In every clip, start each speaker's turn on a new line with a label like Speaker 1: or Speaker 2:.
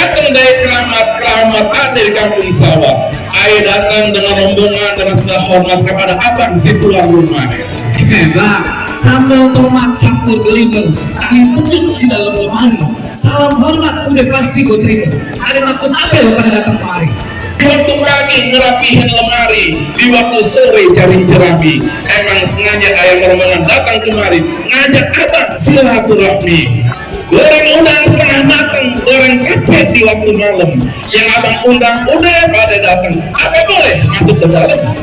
Speaker 1: datang dari keramat ada di kampung sawah. Ayah datang dengan rombongan dengan segala hormat kepada abang si tuan rumah.
Speaker 2: Hebat, sambal tomat campur gelimang, tali pucuk di dalam lemari. Salam hormat udah pasti gue terima. Ada maksud apa lo pada datang kemari?
Speaker 1: Di waktu pagi ngerapihin lemari, di waktu sore cari jerami. Emang sengaja ayah rombongan datang kemari ngajak abang silaturahmi. Goreng udang setengah matang, goreng pepet di waktu malam. Yang abang undang udah pada datang. Apa boleh masuk ke dalam?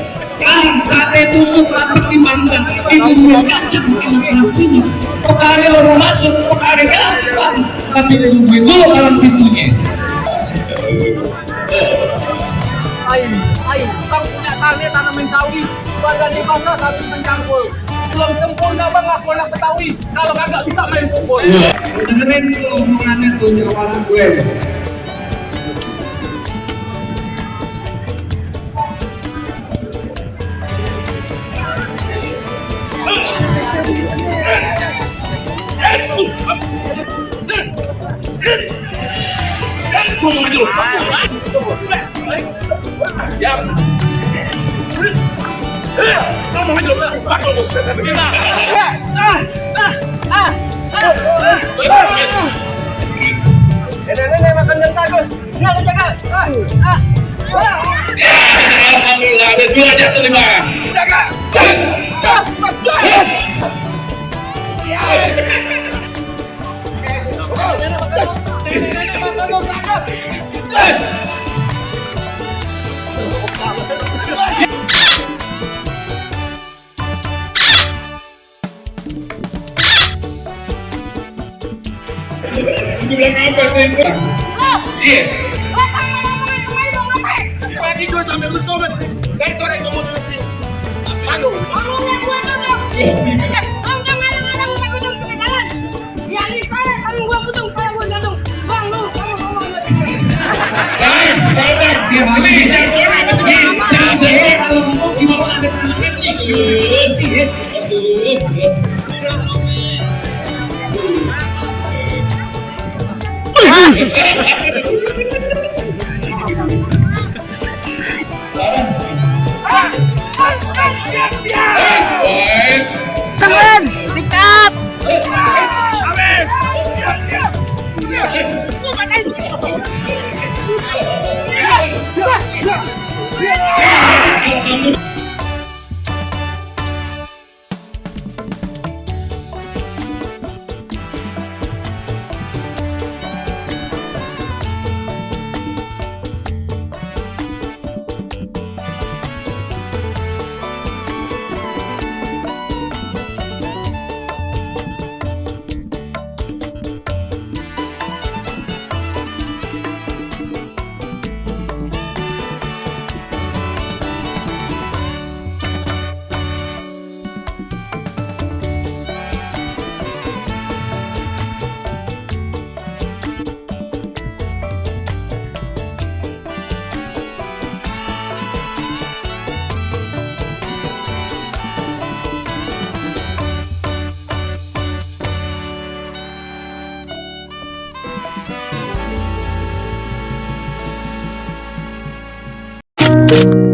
Speaker 2: Sate tusuk rapat di mangga, di bumbu kacang nasinya. Pekari orang masuk, pekari gampang, tapi tungguin dulu dalam pintunya.
Speaker 3: Ayo, bang punya tanah tanaman sawi, warga di pasar tapi mencangkul. Belum sempurna bang aku anak Betawi, kalau kagak bisa main kumpul.
Speaker 2: Dengerin tuh omongannya tuh nyawaran gue.
Speaker 3: Nenek makan jengkar gue, nggak jaga.
Speaker 1: Alhamdulillah ada dua jatuh lima.
Speaker 3: Jaga.
Speaker 1: Gue bilang apa sih? Iya.
Speaker 3: Pagi gue sampai bersobat, dari sore gue mau duduk di panggung.
Speaker 2: Kalau ngomong gimana ada translate-nya?
Speaker 4: Tangan, sikap. Thank you.